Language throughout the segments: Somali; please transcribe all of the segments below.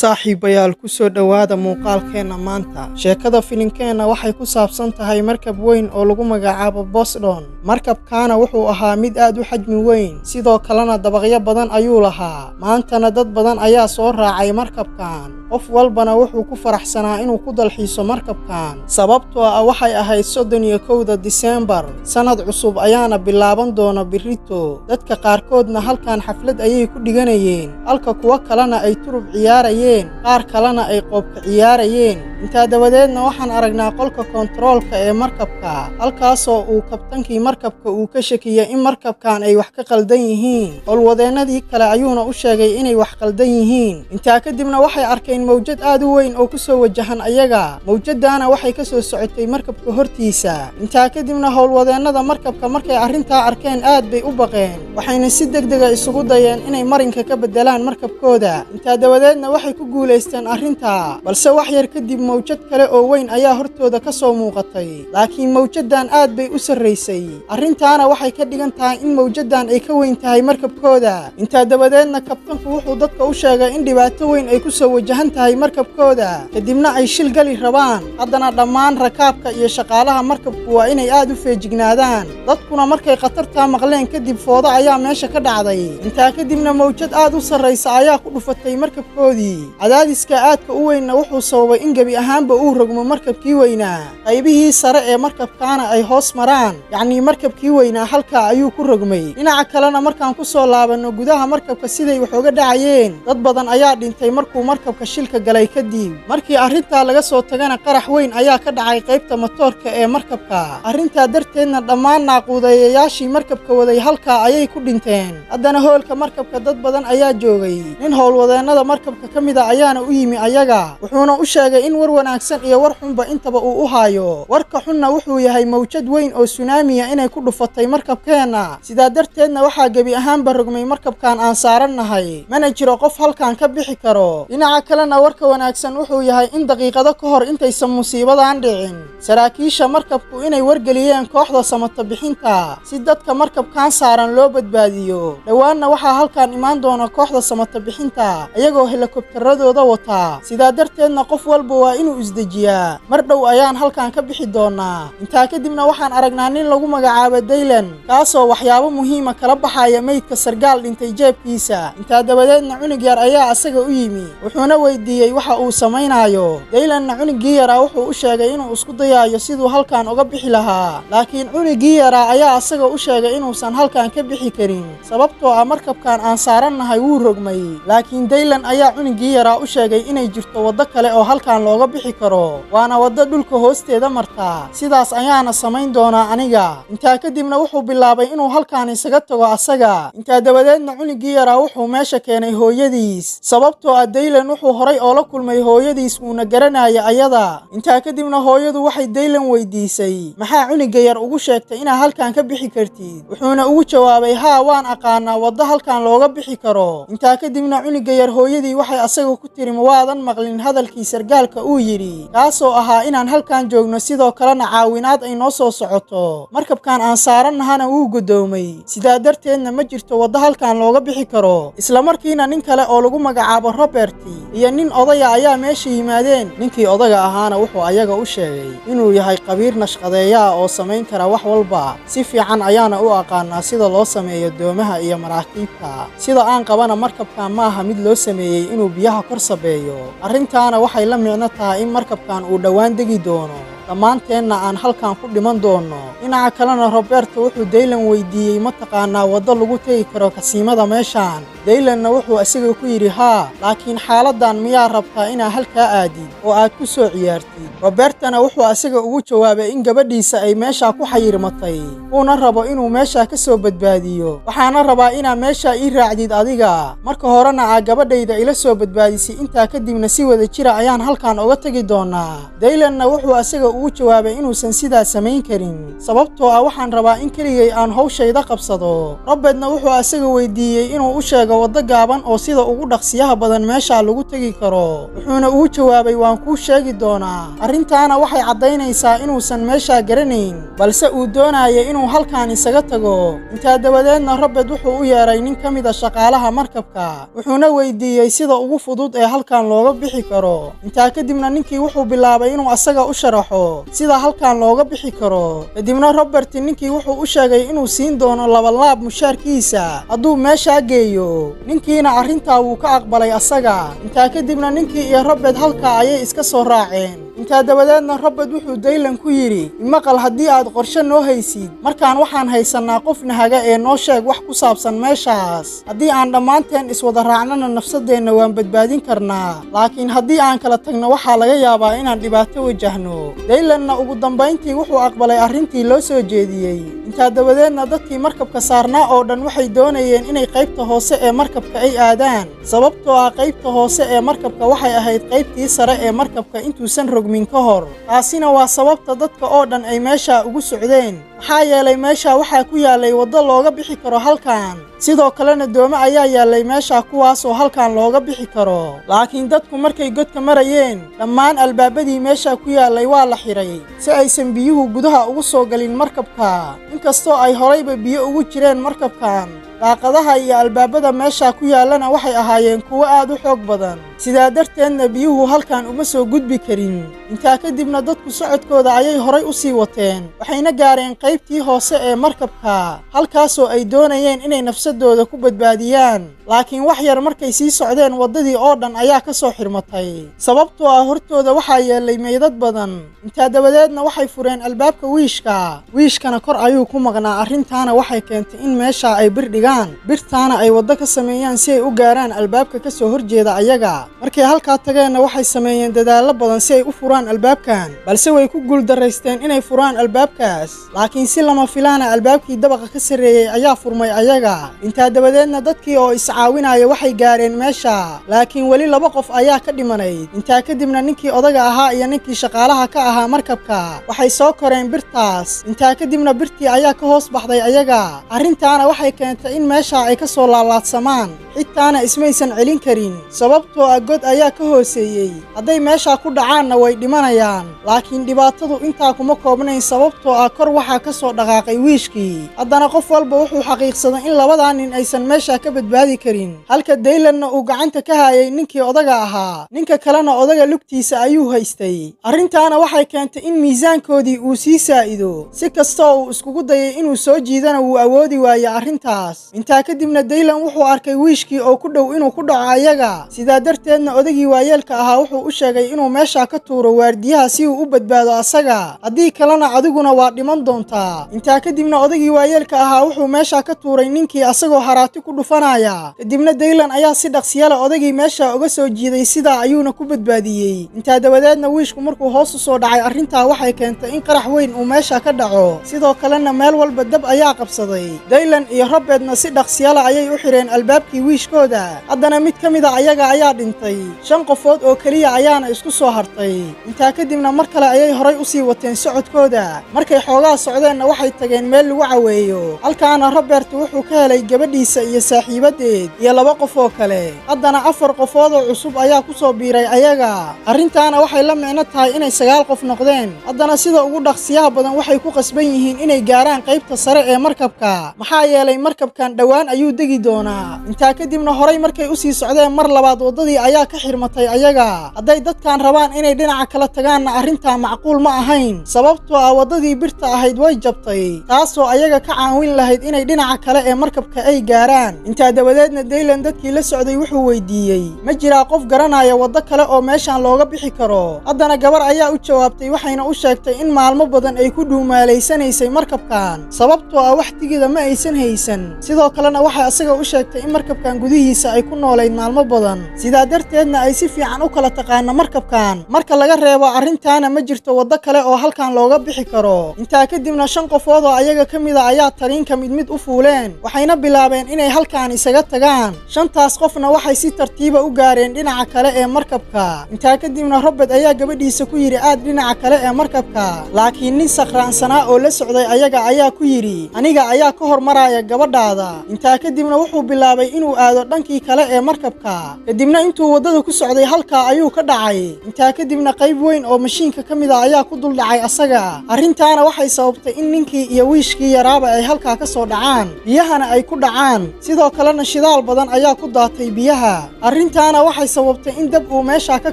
Saaxiibayaal, ku soo dhowaada muuqaalkeenna maanta. Sheekada filinkeenna waxay ku saabsan tahay markab weyn oo lagu magacaabo Poseidon. Markabkaana wuxuu ahaa mid aad u xajmi weyn, sidoo kalena dabaqyo badan ayuu lahaa. Maantana dad badan ayaa soo raacay markabkan. Qof walbana wuxuu ku faraxsanaa inuu ku dalxiiso markabkan, sababtoo ah waxay ahayd 31-da Diseembar, sannad cusub ayaana bilaaban doona birrito. Dadka qaarkoodna halkan xaflad ayay ku dhiganayeen, halka kuwo kalena ay turub ciyaarayeen, qaar kalena ay qoobka ciyaarayeen. Intaa dabadeedna waxaan aragnaa qolka koontaroolka ee markabka, halkaasoo uu kabtankii markabka uu ka shakiyey in markabkan ay wax ka qaldan yihiin. Howlwadeennadii kale ayuuna u sheegay inay wax qaldan yihiin. Intaa kadibna waxay arkeen mawjad aad u weyn oo ku soo wajahan ayaga. Mawjadaana waxay ka soo socotay markabka hortiisa. Intaa kadibna howlwadeennada markabka markay arrintaa arkeen aad bay u baqeen, waxayna si degdega isugu dayeen inay marinka ka beddelaan markabkooda. Intaa dabadeedna waxay ku guulaysteen arrintaa, balse wax yar kadib mawjad kale oo weyn ayaa hortooda ka soo muuqatay, laakiin mawjaddan aad bay u sarraysay. Arrintaana waxay ka dhigan tahay in mawjaddan ay ka weyn tahay markabkooda. Intaa dabadeedna kabtanku wuxuu dadka u sheegay in dhibaato weyn ay ku soo wajahan tahay markabkooda, kadibna ay shil gali rabaan. Haddana dhammaan rakaabka iyo shaqaalaha markabku waa inay aad u feejignaadaan. Dadkuna markay khatartaa maqleen kadib foodo ayaa meesha ka dhacday. Intaa kadibna mawjad aad u sarraysa ayaa ku dhufatay markabkoodii. Cadaadiska aadka u weynna wuxuu sababay in gebi ahaanba uu rogmo markabkii weynaa, qaybihii sare ee markabkaana ay hoos maraan. Yacnii markabkii weynaa halkaa ayuu ku rogmay. Dhinaca kalena markaan ku soo laabanno gudaha markabka siday wax uga dhacayeen, dad badan ayaa dhintay markuu markabka shilka galay kadib. Markii arrintaa laga soo tagana, qarax weyn ayaa ka dhacay qaybta matoorka ee markabka. Arrintaa darteedna dhammaan naaquudeeyayaashii markabka waday halkaa ayay ku dhinteen. Haddana hoolka markabka dad badan ayaa joogay. Nin howlwadeennada markabka ka mida ayaana u yimi ayaga, wuxuuna u sheegay in war wanaagsan iyo war xunba intaba uu u haayo. Warka xunna wuxuu yahay mawjad weyn oo sunaamiya inay ku dhufatay markabkeenna, sidaa darteedna waxaa gebi ahaanba rogmay markabkan aan saarannahay, mana jiro qof halkan ka bixi karo. Dhinaca kalena warka wanaagsan wuxuu yahay in daqiiqado ka hor intaysan musiibadan dhicin, saraakiisha markabku inay wargeliyeen kooxda samata bixinta si dadka markabkan saaran loo badbaadiyo. Dhowaanna waxaa halkan imaan doona kooxda samata bixinta iyagoo helikobtaradooda wataa, sidaa darteedna qof walba waa inuu isdejiyaa. Mar dhow ayaan halkan ka bixi doonaa. Intaa kadibna waxaan aragnaa nin lagu magacaabo Daylan, kaasoo waxyaabo muhiima kala baxaya meydka sargaal dhintay jeebkiisa. Intaa dabadeedna cunug yar ayaa asaga u yimi, wuxuuna weydiiyey waxa uu samaynaayo. Daylanna cunugii yaraa wuxuu u sheegay inuu isku dayaayo siduu halkan uga bixi lahaa, laakiin cunugii yaraa ayaa asaga u sheegay inuusan halkan ka bixi karin, sababtoo ah markabkan aan saarannahay wuu rogmay. Laakiin Daylan ayaa cunugii yaraa u sheegay inay jirto waddo kale oo halkan looga bixi karo, waana waddo dhulka hoosteeda martaa, sidaas ayaana samayn doonaa aniga. Intaa kadibna wuxuu bilaabay inuu halkan isaga tago asaga. Intaa dabadeedna cunugii yaraa wuxuu meesha keenay hooyadiis, sababtoo ah Daylan wuxuu horay oola kulmay hooyadiis, uuna garanaya ayada. Intaa kadibna hooyadu waxay Daylan weydiisay, "Maxaa cunugga yar ugu sheegtay inaa halkan ka bixi kartid?" Wuxuuna ugu jawaabay, "Haa, waan aqaanaa waddo halkan looga bixi karo." Intaa kadibna cunugga yar hooyadii waxay asaga ku tiri, "Ma waadan maqlin hadalkii sargaalka uu yidhi, kaasoo ahaa inaan halkan joogno, sidoo kalena caawinaad ay noo soo socoto? Markabkan aan saarannahana wuu godoomay, sidaa darteedna ma jirto waddo halkan looga bixi karo." Isla markiina nin kale oo lagu magacaabo Robert iyo nin odaya ayaa meesha yimaadeen. Ninkii odaga ahaana wuxuu ayaga u sheegay inuu yahay qabiir nashqadeeyaa oo samayn kara wax walba, si fiican ayaana u aqaanaa sida loo sameeyo doomaha iyo maraakiibta. Sida aan qabana markabkan ma aha mid loo sameeyey inuu biyaha kor sabeeyo. Arrintaana waxay la micno tahay in markabkan uu dhowaan degi doono, dhammaanteenna aan halkan ku dhiman doonno. Dhinaca kalena Roberto wuxuu Daylan weydiiyey, "Ma taqaanaa waddo lagu tegi karo kasiimada meeshaan?" Daylanna wuxuu isaga ku yidhi, "Haa, laakiin xaaladdan miyaa rabtaa inaa halkaa aadid oo aad ku soo ciyaartid?" Robertona wuxuu isaga ugu jawaabay in gabadhiisa ay meeshaa ku xayirmatay, uuna rabo inuu meeshaa ka soo badbaadiyo. "Waxaana rabaa inaa meeshaa ii raacdid adiga, marka horena aa gabadhayda ila soo badbaadisay, intaa kadibna si wada jira ayaan halkan uga tegi doonaa." Daylanna wuxuu isaga ugu ugu jawaabay inuusan sidaa samayn karin, sababtoo ah waxaan rabaa in keligay aan hawshayda qabsado. Robertna wuxuu asaga weydiiyey inuu u sheego waddo gaaban oo sida ugu dhaqsiyaha badan meesha lagu tegi karo, wuxuuna ugu jawaabay, "Waan kuu sheegi doonaa." Arrintaana waxay caddaynaysaa inuusan meeshaa garanayn, balse uu doonayo inuu halkan isaga tago. Intaa dabadeedna Robert wuxuu u yeedhay nin ka mid a shaqaalaha markabka, wuxuuna weydiiyey sida ugu fudud ee halkan looga bixi karo. Intaa kadibna ninkii wuxuu bilaabay inuu asaga u sharaxo sida halkan looga bixi karo. Kadibna Robert ninkii wuxuu u sheegay inuu siin doono labalaab mushaarkiisa hadduu meeshaa geeyo. Ninkiina arrintaa wuu ka aqbalay asaga. Intaa kadibna ninkii iyo Robert halkaa ayay iska soo raaceen. Intaa dabadeedna Robert wuxuu Daylan ku yidhi, "Imaqal, haddii aad qorshe noo haysid, markaan waxaan haysannaa qof nahaga ee noo sheeg wax ku saabsan meeshaas. Haddii aan dhammaanteen iswada raacnana, nafsadeenna waan badbaadin karnaa, laakiin haddii aan kala tagno, waxaa laga yaabaa inaan dhibaato wajahno." Daylanna ugu dambayntii wuxuu aqbalay arrintii loo soo jeediyey. Intaa dabadeedna dadkii markabka saarnaa oo dhan waxay doonayeen inay qaybta hoose ee markabka ay aadaan, sababtoo ah qaybta hoose ee markabka waxay ahayd qaybtii sare ee markabka intuusan rogmin ka hor. Taasina waa sababta dadka oo dhan ay meesha ugu socdeen, maxaa yeelay meesha waxaa ku yaallay waddo looga bixi karo halkan. Sidoo kalena doomo ayaa yaallay meesha, kuwaasoo halkan looga bixi karo. Laakiin dadku markay godka marayeen, dhammaan albaabadii meesha ku yaallay waa la xidhay si aysan biyuhu gudaha ugu soo galin markabka. Inkastoo ay horayba biyo ugu jireen markabkan, daaqadaha iyo albaabada meesha ku yaallana waxay ahaayeen kuwo aad u xoog badan, sidaa darteedna biyuhu halkan uma soo gudbi karin. Intaa kadibna dadku socodkooda ayay horay u sii wateen, waxayna gaareen qaybtii hoose ee markabka, halkaasoo ay doonayeen inay nafsadooda ku badbaadiyaan. Laakiin wax yar markay sii socdeen, waddadii oo dhan ayaa ka soo xirmatay, sababtoo ah hortooda waxaa yeellay meydad badan. Intaa dabadeedna waxay fureen albaabka wiishka, wiishkana kor ayuu ku maqnaa. Arrintaana waxay keentay in meesha ay bir dhigaan, birtaana ay waddo ka sameeyaan si ay u gaaraan albaabka ka soo horjeeda ayaga. Markay halkaa tageenna waxay sameeyeen dadaallo badan si ay u furaan albaabkan, balse way ku guuldarraysteen inay furaan albaabkaas. Laakiin si lama filaana albaabkii dabaqa ka sarreeyey ayaa furmay ayaga. Intaa dabadeedna dadkii oo iscaawinaya waxay gaareen meesha, laakiin weli laba qof ayaa ka dhimanayd. Intaa kadibna ninkii odaga ahaa iyo ninkii shaqaalaha ka ahaa markabka waxay soo koreen birtaas. Intaa kadibna birtii ayaa ka hoos baxday ayaga. Arrintaana waxay keentay in meesha ay ka soo laalaadsamaan, xitaana ismaysan celin karin, sababtoo ah god ayaa ka hooseeyey. Hadday meeshaa ku dhacaanna way dhimanayaan. Laakiin dhibaatadu intaa kuma koobnayn, sababtoo ah kor waxaa ka soo dhaqaaqay wiishkii. Haddana qof walba wuxuu xaqiiqsaday in labadaa nin aysan meesha ka badbaadi karin, halka Daylanna uu gacanta ka hayay ninkii odaga ahaa, ninka kalena odaga lugtiisa ayuu haystay. Arrintaana waxay keentay in miisaankoodii uu sii saa'ido. Si kastoo uu iskugu dayay inuu soo jiidana, wuu awoodi waayey arrintaas. Intaa kadibna Daylan wuxuu arkay wiishkii oo ku dhow inuu ku dhaco ayaga. Sidaa darteedna odagii waayeelka ahaa wuxuu u sheegay inuu meesha ka tuuro waardiyaha si uu u badbaado asaga, haddii kalena adiguna waa dhiman doontaa. Intaa kadibna odagii waayeelka ahaa wuxuu meesha ka tuuray ninkii asagoo haraati ku dhufanaya. Kadibna Daylan ayaa si dhaqsiyala odagii meesha uga soo jiiday, sidaa ayuuna ku badbaadiyey. Intaa dabadeedna wiishku markuu hoos u soo dhacay, arrintaa waxay keentay in qarax weyn uu meesha ka dhaco. Sidoo kalena meel walba dab ayaa qabsaday. Daylan iyo Robertna si dhaqsiyala ayay u xidheen albaabkii wiishkooda. Haddana mid ka mid a ayaga ayaa dhintay, shan qofood oo keliya ayaana isku soo hartay. Intaa kadibna mar kale ayay horay u sii wateen socodkooda. Markay xoogaa socdeenna waxay tageen meel lagu caweeyo. Halkaana Robert wuxuu ka helay gabadhiisa iyo saaxiibadeed iyo laba qof oo kale. Haddana afar qofood oo cusub ayaa ku soo biiray ayaga. Arrintaana waxay la micno tahay inay sagaal qof noqdeen. Haddana sida ugu dhaqsiyaha badan waxay ku qasban yihiin inay gaaraan qaybta sare ee markabka, maxaa yeelay markabkan dhowaan ayuu degi doonaa. Intaa kadibna horay markay usii socdeen, mar labaad waddadii ayaa ka xirmatay ayaga. Hadday dadkan rabaan inay dhinaca kala tagaanna, arrintaa macquul ma ahayn, sababtoo ah waddadii birta ahayd way jabtay, taasoo ayaga ka caawin lahayd inay dhinaca kale ee markabka ay gaaraan. Intaa dabadeedna Daylan dadkii la socday wuxuu weydiiyey, "Ma jiraa qof garanaya waddo kale oo meeshan looga bixi karo?" Haddana gabar ayaa u jawaabtay, waxayna u sheegtay in maalmo badan ay ku dhuumaalaysanaysay markabkan, sababtoo ah wax tigida ma aysan haysan. Sidoo kalena waxay asaga u sheegtay in markabkan gudihiisa ay ku noolayd maalmo badan. Sidaa Darteedna ay si fiican u kala taqaano markabkan. Marka laga reebo arrintaana, ma jirto waddo kale oo halkan looga bixi karo. Intaa kadibna shan qofood oo ayaga ka mida ayaa tariinka mid mid u fuuleen, waxayna bilaabeen inay halkan isaga tagaan. Shantaas qofna waxay si tartiiba u gaareen dhinaca kale ee markabka. Intaa kadibna Robert ayaa gabadhiisa ku yidhi: "Aad dhinaca kale ee markabka." Laakiin nin sakhraansanaa oo la socday ayaga ayaa ku yidhi: "Aniga ayaa ka hormaraya gabadhaada." Intaa kadibna wuxuu bilaabay inuu aado dhankii kale ee markabka. Kadibna intuu waddada ku socday, halkaa ayuu ka dhacay. Intaa kadibna qayb weyn oo mashiinka ka mid a ayaa ku dul dhacay asaga. Arrintaana waxay sababtay in ninkii iyo wiishkii yaraaba ay halkaa ka soo dhacaan, biyahana ay ku dhacaan. Sidoo kalena shidaal badan ayaa ku daatay biyaha. Arrintaana waxay sababtay in dab uu meesha ka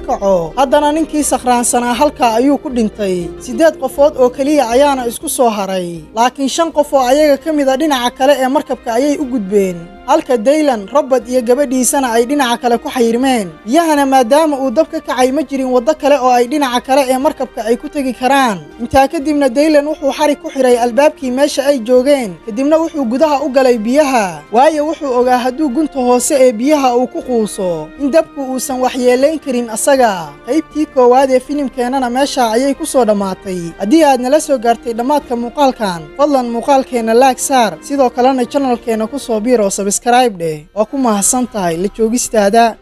kaco. Haddana ninkii sakhraansanaa halkaa ayuu ku dhintay. Siddeed qofood oo keliya ayaana isku soo haray, laakiin shan qof oo ayaga ka mid a dhinaca kale ee markabka ayay u gudbeen, halka Daylan, Robert iyo gabadhiisana ay dhinaca kale ku xayirmeen biyahana. Maadaama uu dab ka kacay, ma jirin waddo kale oo ay dhinaca kale ee markabka ay ku tegi karaan. Intaa kadibna Daylan wuxuu xarig ku xidhay albaabkii meesha ay joogeen, kadibna wuxuu gudaha u galay biyaha, waayo wuxuu ogaa hadduu gunta hoose ee biyaha uu ku quuso in dabku uusan waxyeelayn karin asaga. Qaybtii koowaad ee filimkeennana meesha ayay ku soo dhammaatay. Haddii aad nala soo gaartay dhammaadka muuqaalkan, fadlan muuqaalkeenna like saar, sidoo kalena channelkeenna ku soo biir oo subscribe dheh. Waa ku mahadsan tahay la joogistaada.